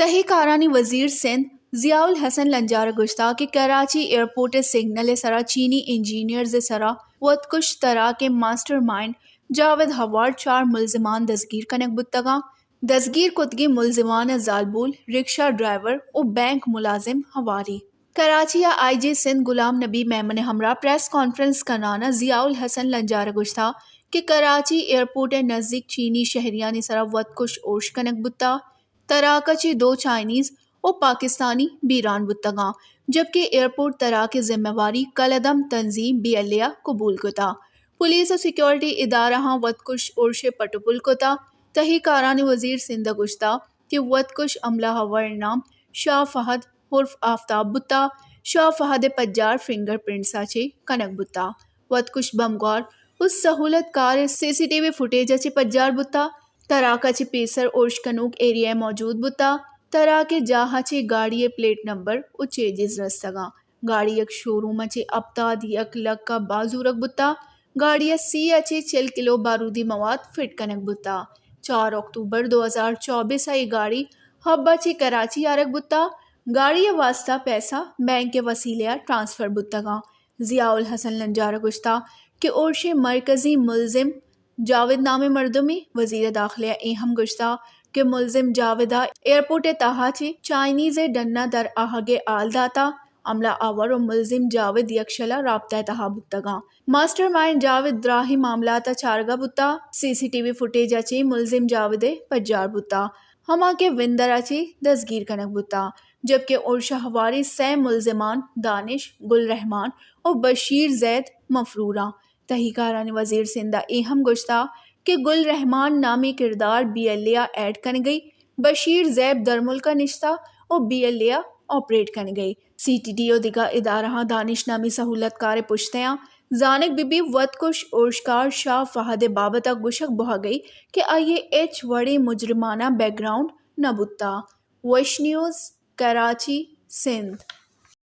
تہی کارانی وزیر سندھ ضیاء الحسن لنجار ءَ گوشتگ کہ کراچی ایئرپورٹ ءِ سگنل ءِ سرا چینی انجینئرز ءِ سرا وتکش تراک ءِ ماسٹر مائنڈ جاوید ہوار چار ملزمان دزگیر کنگ بوتگ اَنت۔ دزگیر کتگیں ملزمان ءَ زالبول، رکشہ ڈرائیور ءُ بینک ملازم ہواری۔ کراچی ءَ آئی جی سندھ غلام نبی میمن ءِ ہمراہ پریس کانفرنس کنان ءَ ضیاء الحسن لنجار ءَ گوشتگ کہ کراچی ایئرپورٹ ءِ نزیک چینی شہریانی سرا وتکش ارش کنگ بوتگ۔ تراک ءَ چہ دو چائنیز ءُ پاکستانی بیران بوتگ اَنت، جبکہ ایئرپورٹ تراک ءِ ذمہ واری کلعدم تنظیم بی ایل اے ءَ قبول کتگ۔ پولیس ءُ سیکورٹی ادارہاں وتکش ارش ءِ پٹ ءُ پول کتگ۔ تہی کارانی وزیر سندھ ءَ گوشتگ کہ وتکش حملہ آور ءِ نام شاہ فہد عرف آفتاب بوتگ۔ شاہ فہد ءِ پجار فنگر پرنٹس ءَ چہ کنگ بوتگ۔ وتکش بمبگار ءُ سہولت کار ءِ سی سی ٹی وی فوٹیج ءَ چہ پجار بوتگ۔ تراک ءَ چہ پیسر ارش کنوک ایریا ءَ موجود بوتگ۔ تراک ءِ جاہ ءَ چہ گاڑی ءِ پلیٹ نمبر ءُ چیجز رستگ اَنت۔ گاڑی یک شوروم ءَ چہ ہپتاد یک لکھ ءَ بہا زورگ بوتگ۔ گاڑی ءَ سی ءَ چہ چل کلو بارودی مواد فٹ کنگ بوتگ۔ چار اکتوبر دو ہزار چوبیس ءَ اے گاڑی حب ءَ چہ کراچی آرگ بوتگ۔ گاڑی ءِ واستہ پیسہ بینک ءِ وسیلہ ءَ ٹرانسفر بوتگ اَنت۔ ضیاء الحسن لنجار ءَ گوشتگ کہ ارش ءِ مرکزی ملزم جاوید نامیں مردمے۔ وزیر داخلہ ءَ اے ہم گوشتگ کہ ملزم جاوید ءَ ایئرپورٹ ءِ تہا چہ چائنیز ءِ ڈن ءَ در آہگ ءِ ہال داتگ۔ حملہ آور ءُ ملزم جاوید یکشل ءَ رابطہ ءِ تہا بوتگ اَنت۔ ماسٹر مائنڈ جاوید دراہیں معاملات ءَ چارگ ءَ بوتگ۔ سی سی ٹی وی فوٹیج ءَ چہ ملزم جاوید ءِ پجار بوتگ، ہما کہ وندر ءَ چہ دزگیر کنگ بوتگ، جبکہ ارش ءِ ہواریں سئے ملزمان دانش، گل رحمان ءُ بشیر زید مفرور اَنت۔ تہی کارانی وزیر سندھ ءَ اے ہم گوشتگ کہ گل رحمان نامی کردار بی ایل اے ءَ ایڈ کنگ ءَ، بشیر زیب درملک ءَ نشتگ ءُ بی ایل اے ءَ آپریٹ کنگ ءَ۔ سی ٹی ڈی ءُ دگہ ادارہاں دانش نامی سہولت کار ءِ پشت ءَ اَنت۔ زانگ بہ بیت وتکش ارشکار شاہ فہد ءِ بابت ءَ گوشگ بوہگ ءَ کہ آئی ءِ ہچ وڑیں مجرمانہ بیک گراؤنڈ نہ بوتگ۔ وش نیوز، کراچی، سندھ۔